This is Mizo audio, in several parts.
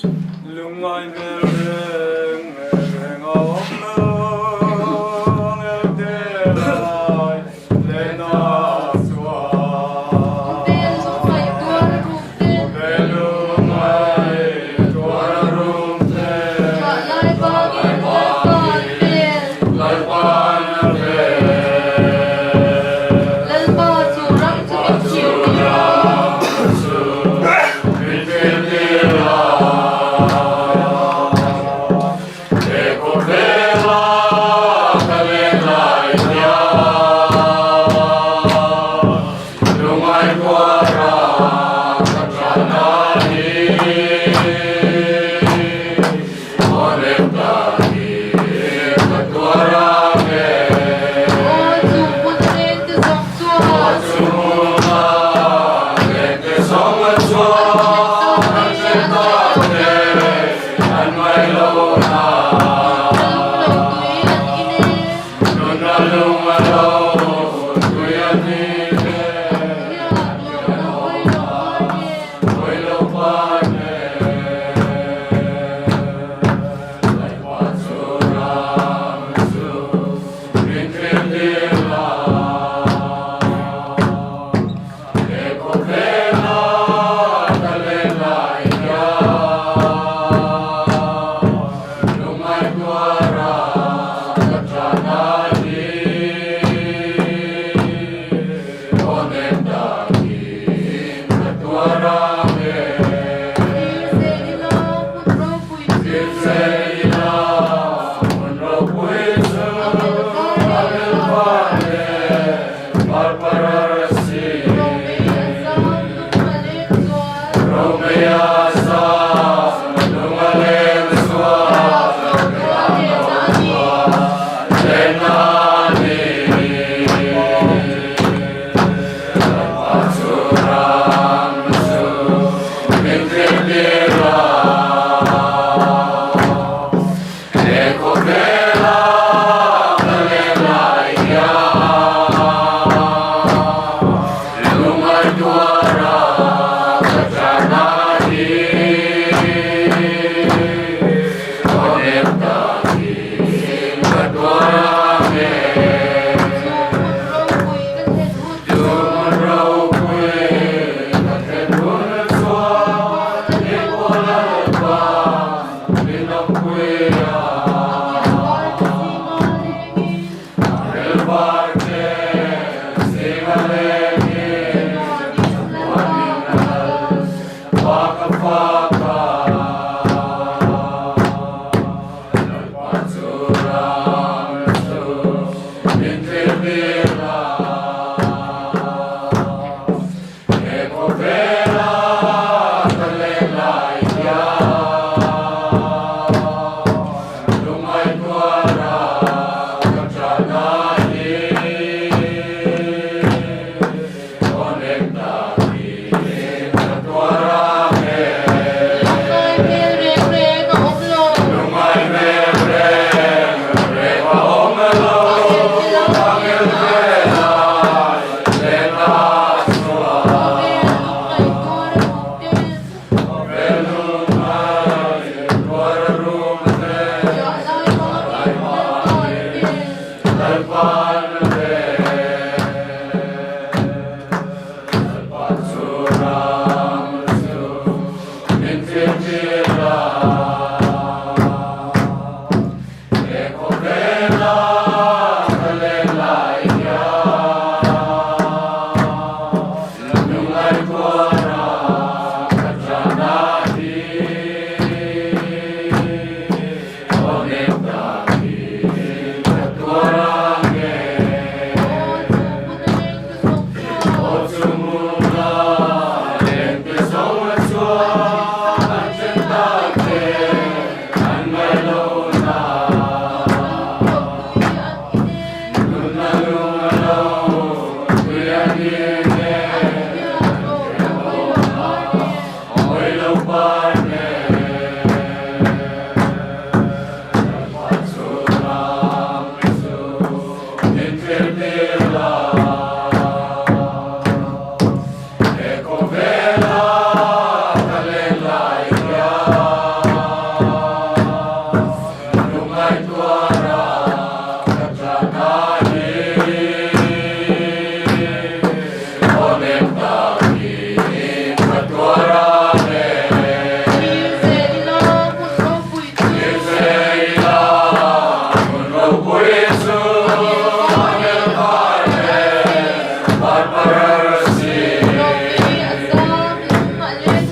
Lungngai hmel reng reng a awm lo angel te lai lena chuan. Khawvel lungngai tuar a rum te. Khawvel lungngai tuar a rum te. Chhuah lai bangin Lalpa'n vel. Lalpa'n a vel. Lalpa chu ram chu min thlir tir a. Aw chu hmun leng te zawng chuan.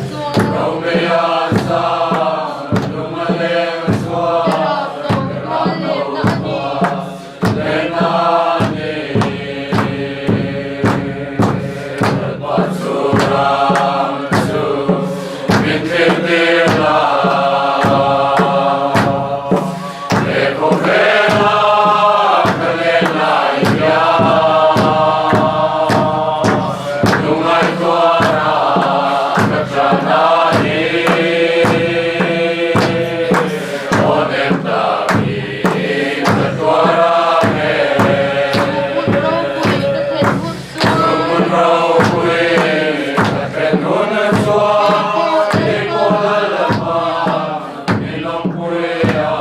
Romei a zam lung a leng zual. Beram no khua lenna a ni. Chu hmun ropui ka thlen hun chuan. Kei pawh Lalpa min lawmpui a.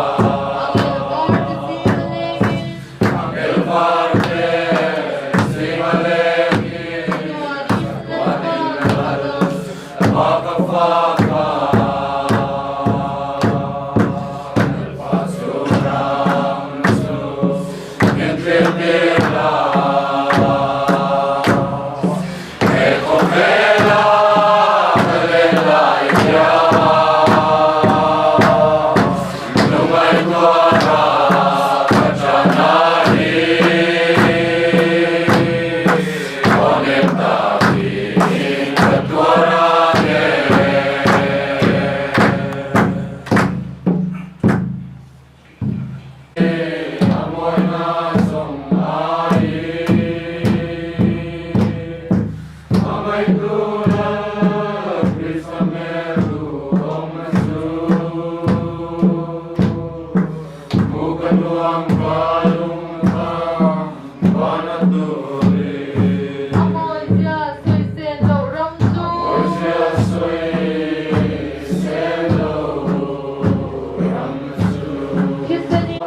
Angel var te zinga lengin. Chatuanin Lalpa ka fak a. Lalpa chu ram chu min thlir tir la. He khawvela ka len lai hian lungaihtuara ka chan a hi. Aw nem takin ka tuar ang e. A mawina zawng aiin a ngaihtu lal Krista hmel duhawm chu. Hmu ka nuam ka lungkham van a turin. A mawizia sawisel loh ram chu. A mawizia sawisel loh ram chu. Thisen in.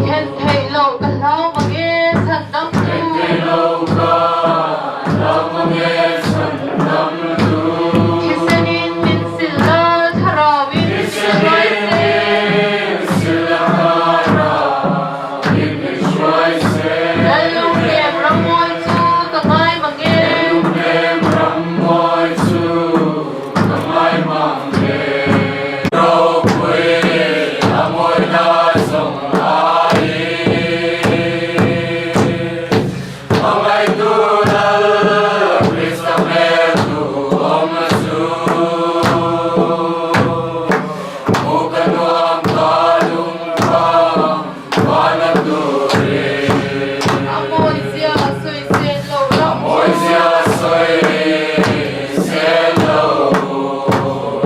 Khen theih loh ka hlau mang e chhandam tu. Thisen in min sil la thlarau in min hruai se. Lallungnem rammawi chu ka ngai mang e. A mawizia sawisel lo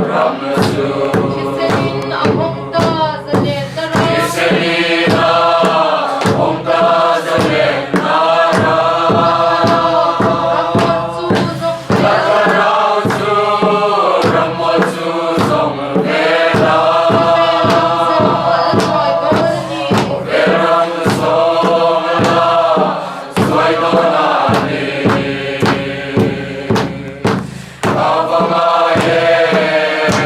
ram chu. Thisen in a hawng ta zalen na ram. Ka thlarau ram mawlh chu zawng vel a. Khawvel ram zawng la suai dawn a ni. Ka va ngai em,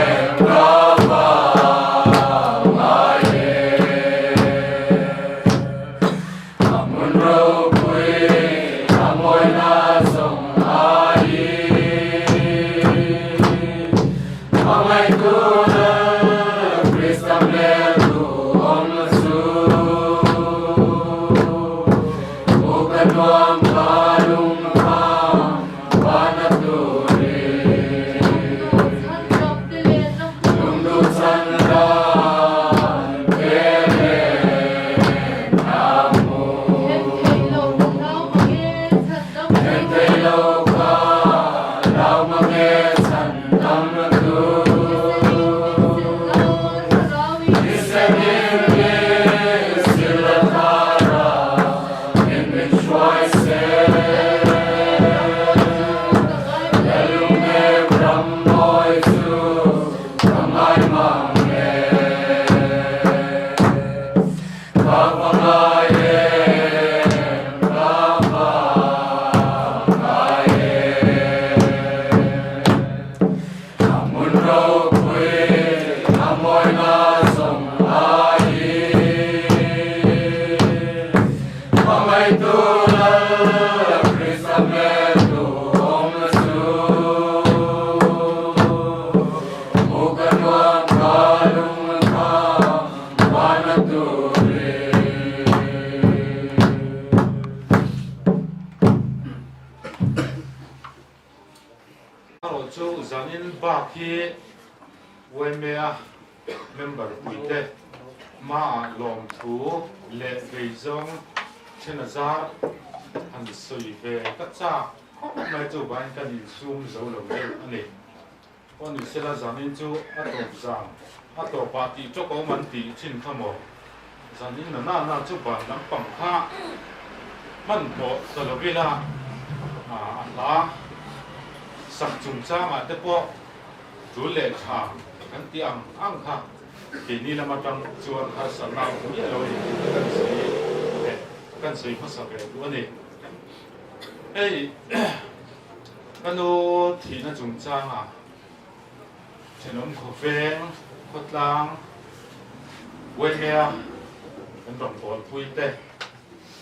ka va ngai em. A hmun ropui a mawina zawng aiin a ngaihtu lal Krista hmel duhawm chu. Hmu ka nuam ka lungkham van a turin. Lungduh chhan ram te len na hmu. Then thei lo ka lau mang e chhan. Erawh chu zanin bak hi YMA member puite hmaah lawmthu leh veizawng then a zar han sawi ve ka chak khawp mai chu vain kan insum zo lo deuh a ni. Aw ni sela zanin chu a tawp zan a tawpah tih tawk a awm an tih thin kha maw? Zanin na na na chu ban lampang kha hmanhmawh ta lo ila a hla sak chungchangah te pawh tul leh tha kan tih ang ang kha keini lam atang chuan harsatna a awm miah lo a ni tih te kan sawi leh kan sawi hmasa ve duh a ni. Hei. Ka nu thihna chungchangah thenawm khawveng khawtlang Uaimea kan rawn bawlpui te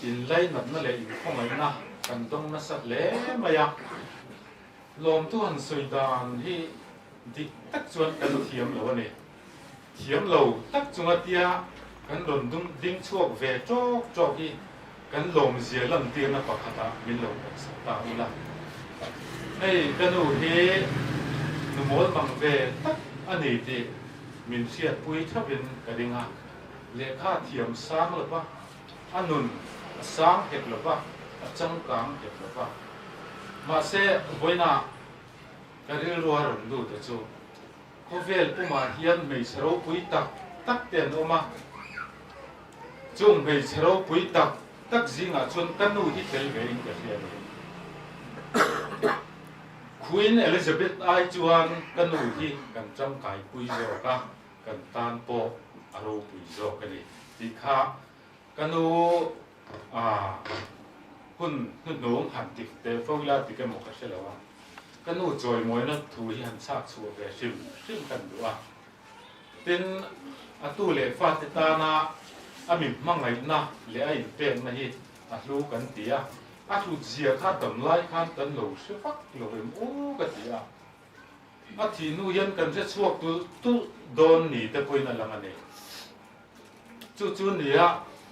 inlainatna leh inkhawngaihna kan dawng nasa hle mai a. Lawmtu han sawi dan hi dik tak chuan kan thiam lo a ni. Thiam lo tak chunga tia kan rawn ding chhuak ve tawk tawk hi kan lawmzia lantirna pakhatah min lo pawhsak ta ula. Hei ka nu hi nu mawl mang ve tak a ni tih min hriatpui thapin ka ring a, lehkha thiam sang lo va, a nun a sang hek lo va, a changkang hek lo va. Mahse, vawiinah ka rilru a rawn lut a chu. Khawvel pumah hian hmeichhe ropui tak tak te an awm a, chung hmeichhe ropui tak tak zingah chuan ka nu hi tel ve in ka hria ni. Queen Elizabeth ai chuan ka nu hi kan tangkaipui zawk a, kan tan pawh a ropui zawk a ni tih kha ka nu hun hnuhnung han tik teh fo ila tik emaw ka hre lo a, ka nu chawimawina thu hi han chhak chhuah ve hrim hrim kan duh a. Tin, a tu leh fate tana a mi hmangaihna leh a inpekna hi a hlu kan ti a, a hlutzia kha damlai khan kan lo hre vak lo em aw ka ti a. A thih hnu hian kan hre chhuak tulh tulh dawn ni te pawhin a lang a ni. Chu chu nia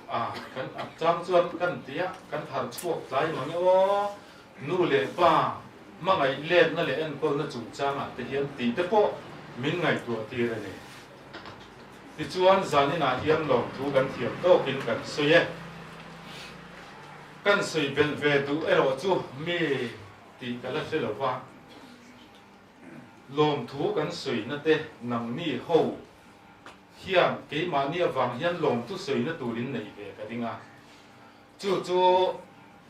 a kan a chang chuan kan ti a, kan harh chhuak tlai mang e aw, nu leh pa hmangaih letna leh enkawlna chungchangah te hian tih te pawh min ngaihtuah tir a ni. Tichuan zaninah hian lawmthu kan thiam tawkin kan sawi e. Kan sawi belh ve duh erawh chu mi tih ka la hre lo va, lawmthu kan sawina te nangni ho hian keimahni avang hian lawmthu sawina turin nei ve ka ding a. Chu chu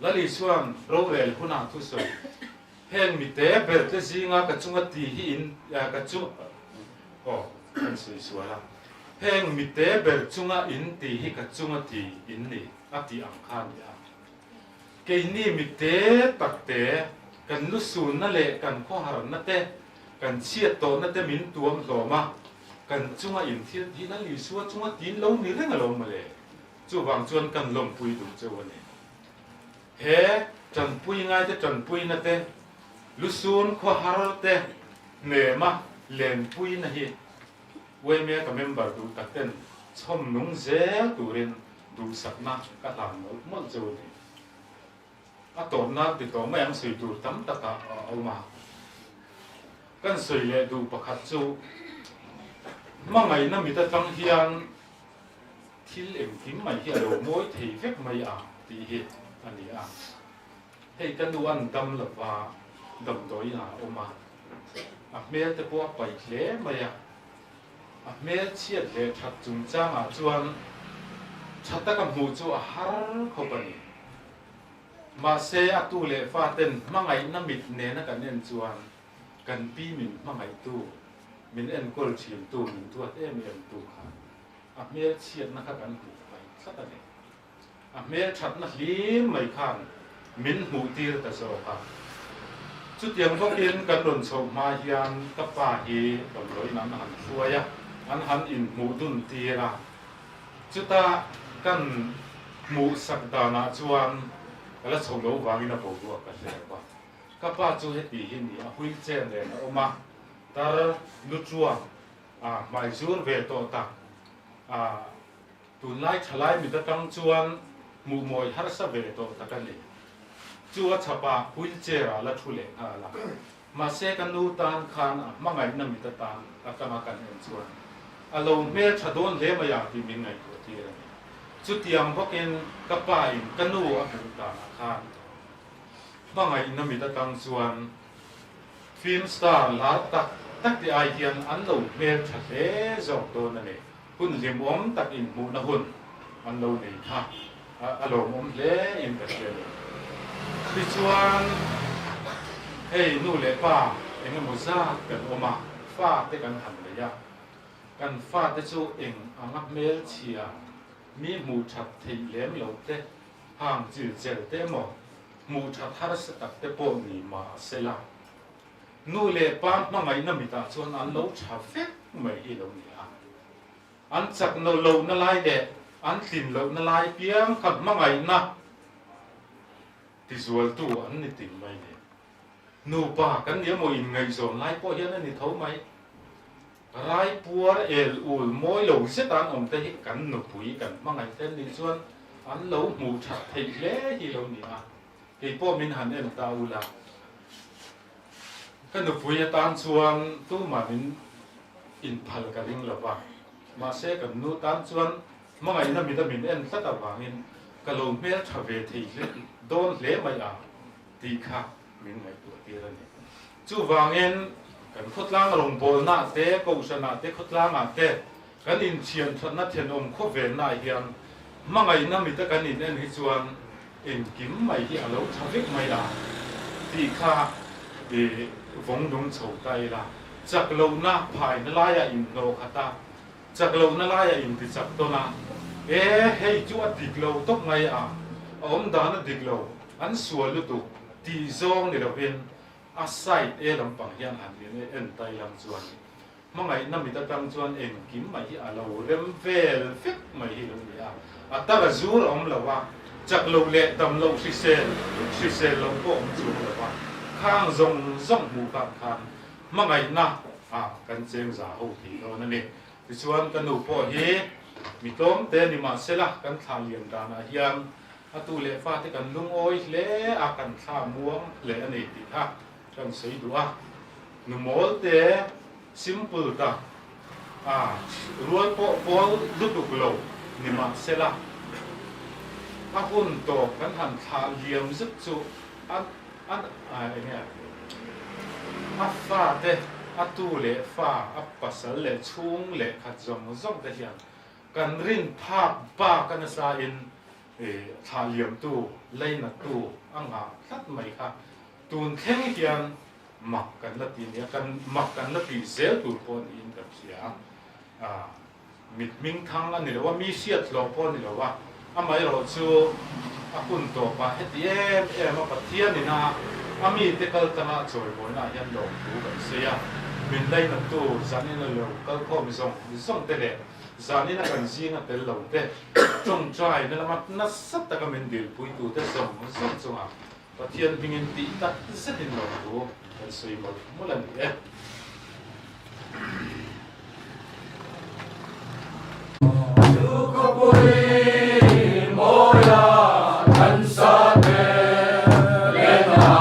Lal Isua'n rorel hunah thusawi, Heng mite berte zinga ka chunga ti hi in ka chu aw kan sawi sual a, heng mite ber chunga in ti hi ka chunga ti in ni a tih ang kha a ni a. Keini mite takte kan lusunna leh kan khawharna te, kan chhiat tawhna te min tuam hlawm a, kan chunga in thil tih Lal Isua chunga tin lo ni reng alo mawle. Chuvang chuan kan lawmpui duh cheu a ni. He tanpui ngaite tanpuina te, lusun khawhar te hnema lenpuina hi YMA ka member duh tak ten chhawm nung zel turin duhsakna ka hlan mawlh mawlh cheu a ni. A tawpna ti tawh mai ang sawi tur tam tak a awm a. Kan sawi leh duh pakhat chu hmangaihna mit atang hian thil engkim mai hi a lo mawi thei vek mai ang tih hi a ni a. Hei ka nu an dam lova damdawiin ah a awm a. A hmel te pawh a paih hle mai a. A hmel chhiat leh that chungchangah chuan tha taka hmuh chu a har khawp a ni. Mahse, a tu leh fa ten hmangaihna mit nena kan en chuan kan pi min hmangaihtu, min enkawl thintu, min duat em em tu kha a hmel chhiatna kha kan hmuh paih tlat a ni. A hmel thatna hlim mai khan min hmuh tir ta zawk a. Chutiang bawkin kan rawn chhoh hma hian ka pa hi damdawiin an han hruai a, an han inhmuh dun tir a. Chuta kan hmuh sak danah chuan ka la chho lo vangin a boruak ka hre lo va. Ka pa chu heti hi ni a, wheelchair nen a awm a, tar lu chuan a hmai zur ve tawh tak a. Tunlai thalai mit atang chuan hmuh mawi harsa ve tawh tak a ni. Chu a chhapah wheelchair ah la thu leh nghal a. Mahse ka nu tan khan a hmangaihna mit atan atanga kan en chuan a lo hmel tha dawn hle mai ang tih min ngaihtuah tir a ni. Chutiang bawkin ka pa in ka nu a hmuh danah khan hmangaihna mit atang chuan film star lar tak tak te ai hian an lo hmel tha hle zawk dawn a ni. Hun hlimawm tak inhmuhna hun an lo nei kha a lawmawm hle in ka hria ni. Tichuan, hei nu leh pa eng emaw zat kan awm a, fa te kan han nei a, kan fa te chu eng anga hmelchhia mi hmuh that theih lem lo te, hang chil chel te emaw hmuh that harsa tak te pawh ni mah sela, Nu leh pa hmangaihna mitah chuan an lo tha vek mai hi lo ni a. An chak no lohna lai leh an tlin lohna lai piang kha hmangaihna tizualtu an ni ting mai ni. Nupa kan nia maw inngaihzawn lai pawh hian a ni tho mai. Rai puar el ul mawi lo zet an awm te hi kan nupui kan hmangaih te nih chuan an lo hmuh that theih hle hi lo ni a. Kei pawh min han en ta ula, ka nupui atan chuan tumah min inphal ka ring lo va, mahse kan nu tan chuan hmangaihna mit a min en tlat avangin ka lo hmel tha ve thei hle dawn hle mai ang tih kha min ngaihtuah tir a ni. Chuvangin kan khawtlang rawngbawlnaah te, kohhranah te, khawtlangah te kan inthian thatna thenawm khawvelnaah hian hmangaihna mita kan in en hi chuan engkim mai hi a lo tha vek mai a tih kha i vawng nung chho ta ila, chak lohna phaina laiah inhnawh khat a, chak lohna laiah inti chak tawn a, e hei chu a dik lo tawp mai a, a awm dan a dik lo, an sual lutuk tih zawng ni lovin a side e lampang hian han en ta ilang chuan Hmangaihna mit atang chuan engkim mai hi a lo rem vel vek mai hi lo ni a, a tar a zur a awm lo a, chak loh leh dam loh hrisel hrisel loh pawh awm chuang lo a, khang zawng zawng hmuh khan khan hmangaihna ah kan cheng za ho thei dawn a ni. Tichuan ka nu pawh hi mi tlawm te ni mahsela kan thla lian danah hian a tu leh fate kan lungawi hle a, kan thla muang hle a ni tih kha Kan sawi duh a, nu mawl te simple tak a rual pawh pawl lutuk lo ni mah sela, a hun tawp kan han thlah liam zet chu a a eng nge a fa te, a tu leh fa, a pasal leh chhung leh khat zawng zawng te hian kan rin phak bak a nasa in thlah liamtu, leinattu a ngah tlat mai kha. Tun thleng hian mak kan la ti nia, kan mak kan la tih zel tur pawh niin ka hria. Mit hming thang a ni lo a, mi hriat hlawh pawh a ni lo a, amaherawh chu a hun tawpah heti em em a Pathian ina a mite kal tanga chawimawina ah hian lawmthu kan sawi a, min lainattu zanin a lo kalkhawm zawng zawng te leh zanin a kan zinga tel lo te tawngtaina lama nasa taka min dilpuitute zawng zawng chungah Pathian hmingin tih tak zetin lo thu kan sawi mawlh mawlh a ni e. Chu khawpui mawia kan sa te lena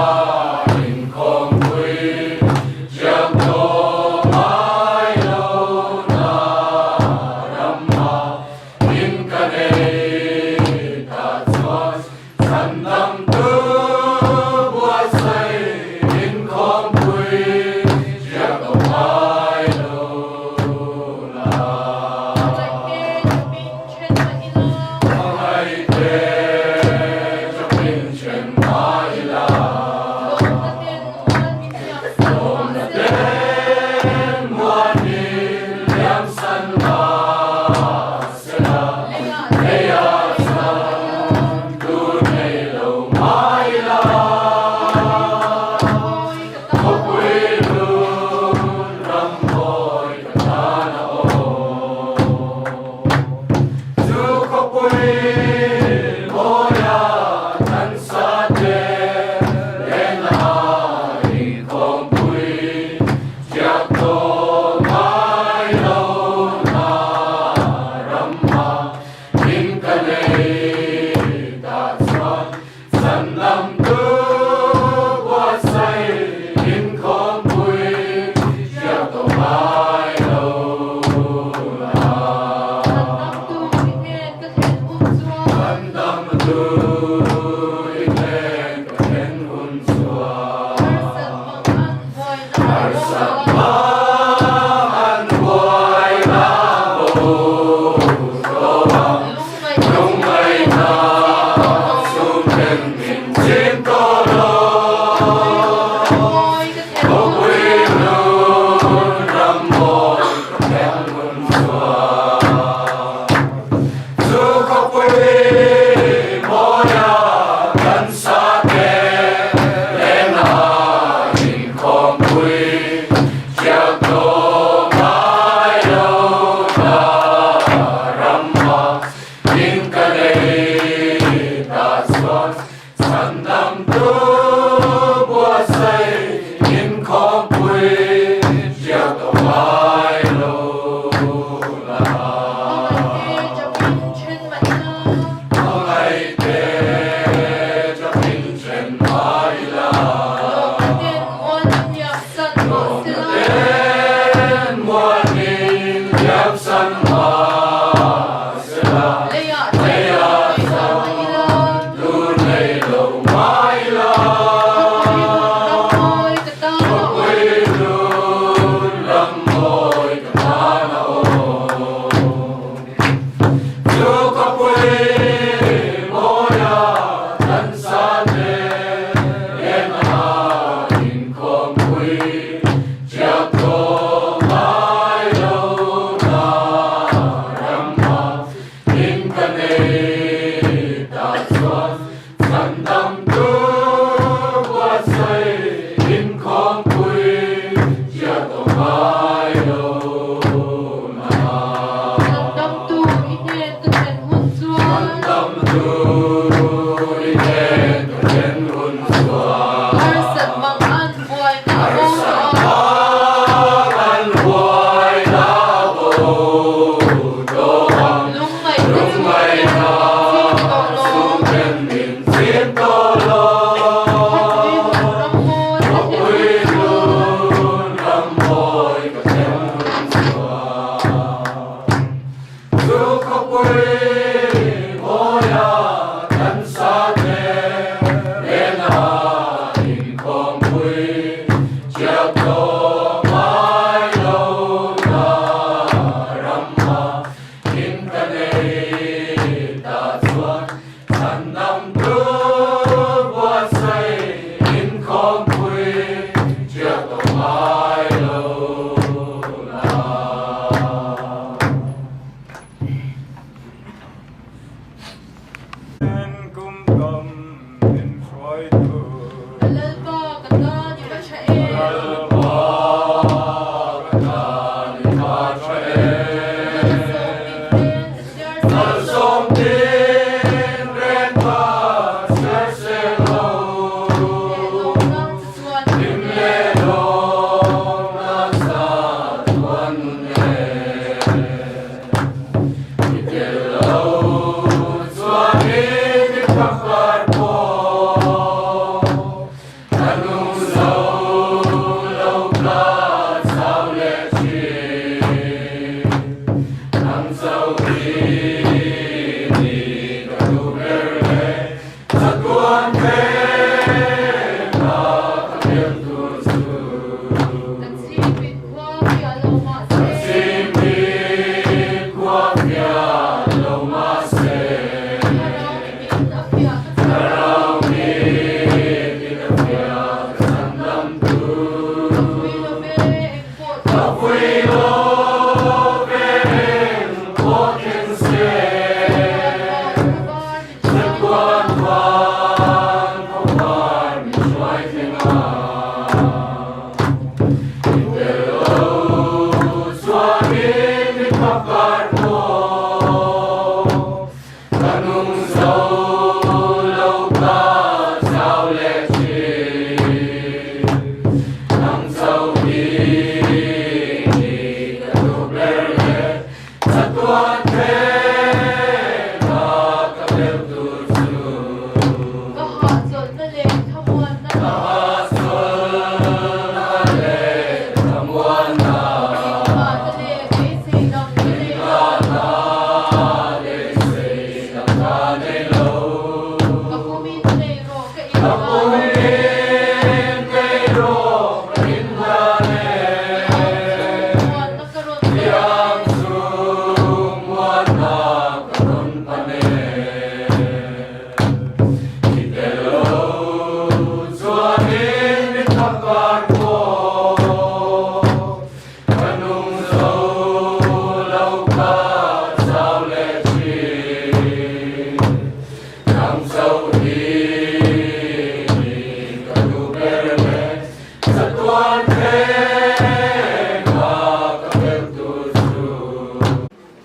inkhawmpui thiam tawh ngai lo na ramma in ka nei ta chuan Chan dam tu buatsaih inkhawmpui thiam.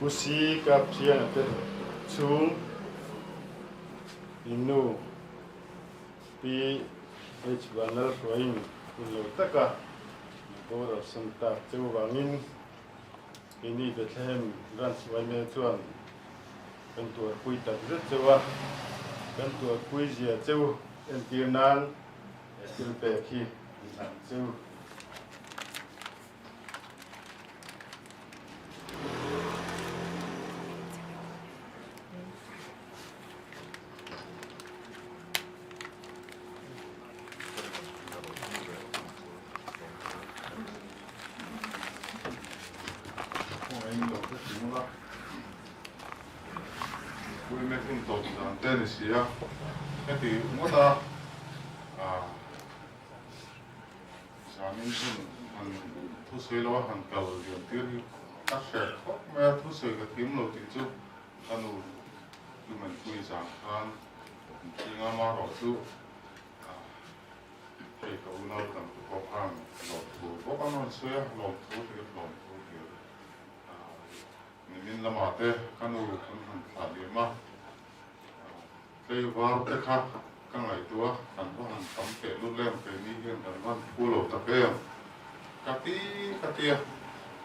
Pu Si Kap Thiana te chhung in nu Pi H Vanlalhruaiin hun lo taka Boral san tak che vangin keini Bethlehem Branch yma chuan kan tuarpui tak zet cheu a, kan tuarpui zia cheu entir nan he thil pek hi an hlan cheu. Puime hun tawp dan te ni si a, heti ngawt a zanin hun han thusawi lo a han kal lian tir hi ka hreh khawp mai a, thusawi ka thiam lo tih chu ka nu Lumenpui zan khan Zinga marawh chu hei ka unau dang te pawh khan lawmthu bawk an rawn sawi a, lawmthu hlir lawmthu hlir nimin lamah te ka nu kan han thlah liam a, tlaivar te kha ka ngaihtuah a, kan va han tam teh lut lem keini hian kan va han phu lo tak em ka ti ka ti a,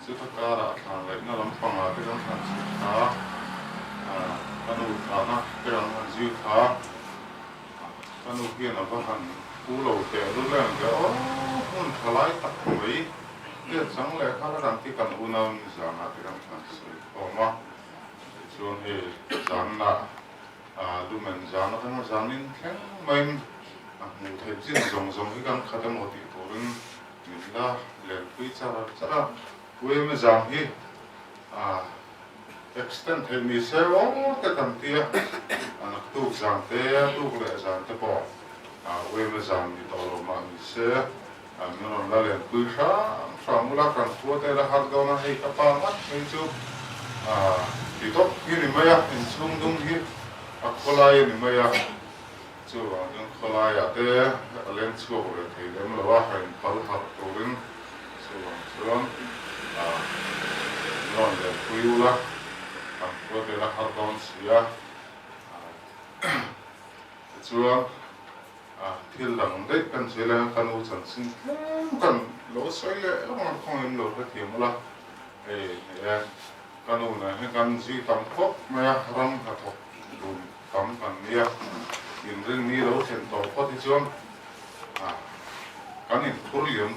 chuta karah thlan laihna lampangah te kan han chhuk thla a, ka nu thlahna te kan han zui thla a, ka nu hian a va han phu lo teh lut lem ve aw hmun tha lai tak mai te chang leh kha la kan ti kan unau nizanah te kan han sawi khawm a, tichuan hei zanah Lumen zan atanga zanin thleng maiin a hmuh theih chin zawng zawng hi kan khat emaw tih turin min la lenpui char char a. Uiame zan hi extend theih ni se aw te kan ti a, naktuk zan te, tuk leh zan te pawh uiame zan ni tawh lo mah ni se min rawn la lenpui hrang hrang ula kan khua te la har dawn a, hei ka pa ngat phei chu ti tawp hi ni mai a, inchhung dum hi a khawlai a ni mai a, chuvang chuan khawlaiah te a leng chhuak ve thei lem lo a, a inpal harh turin chuvang chuan min rawn lenpui ula kan khua te la har dawn si a, tichuan. A thil dang daih kan sawi lai a ka nu chanchin tlem kan lo sawi leh lawk ang khawng em lo hrethiam ula hei ni e ka nu nen hian kan zui tam khawp mai a ram hnathawk dun tam kan nia inrin ni lo thlen tawh phawt hi chuan a kan inphur liam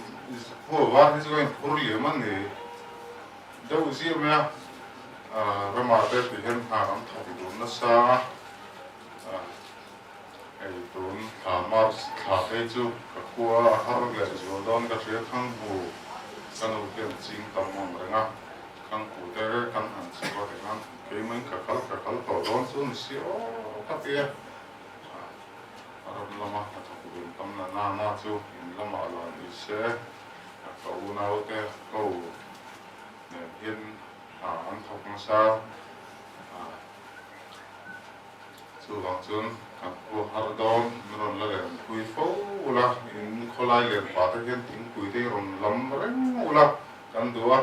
khua var hi chu kan inphur liam a ni deuh zia mai a ramah te ti hian hna kan thawk dun nasa a. Hei tun thla March thla phei chu ka khua a har leh zual dawn ka hria Khanghu ka nu hian ching tam ang reng a, Khanghu te kan han chhuah a tikhan keimah in ka kal ka kal tawh dawn chu ni si aw ka ti a, a ram lama hnathawk dun tam na na na chu in lamah la ni se ka unau te ko nen hian hna an thawk nasa a. Chuvang chuan kan khua har dawn min rawn la len phui fo ula, in khawlai len pah te hian thingpui te hi rawn lam reng ula kan duh a,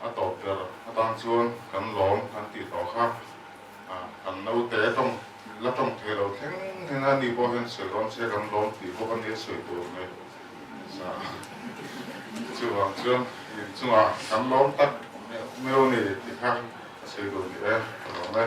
a tawp ber atan chuan kan lawm kan tih tawh kha kan naute tawng la tawng thei lo thleng thleng a ni pawh hian sawi rawn se kan lawm tih bawk a nia sawi tur mai chuvang chuan inchungah kan lawm tak meuh a ni tih kha. A sawi duh ni e, ka lawm e.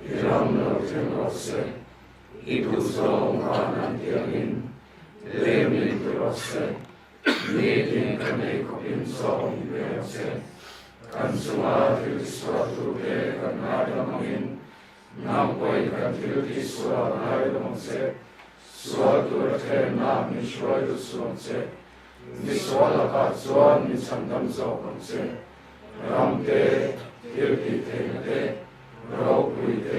I ram lo thleng rawh se, i duhzawng van an tiangin lei min ti rawh se, nitin ka nei khawpin chaw min pe ang che. Kan chunga thil tisualtute kan ngaidam angin nang pawhin kan thil tisual ngaidam ang che. Sual tura thlenna min hruai lut suh ang che. Mi sual lakah chuan min chhandam zawk ang che. Ram te, thil tih theihna te, ropui te.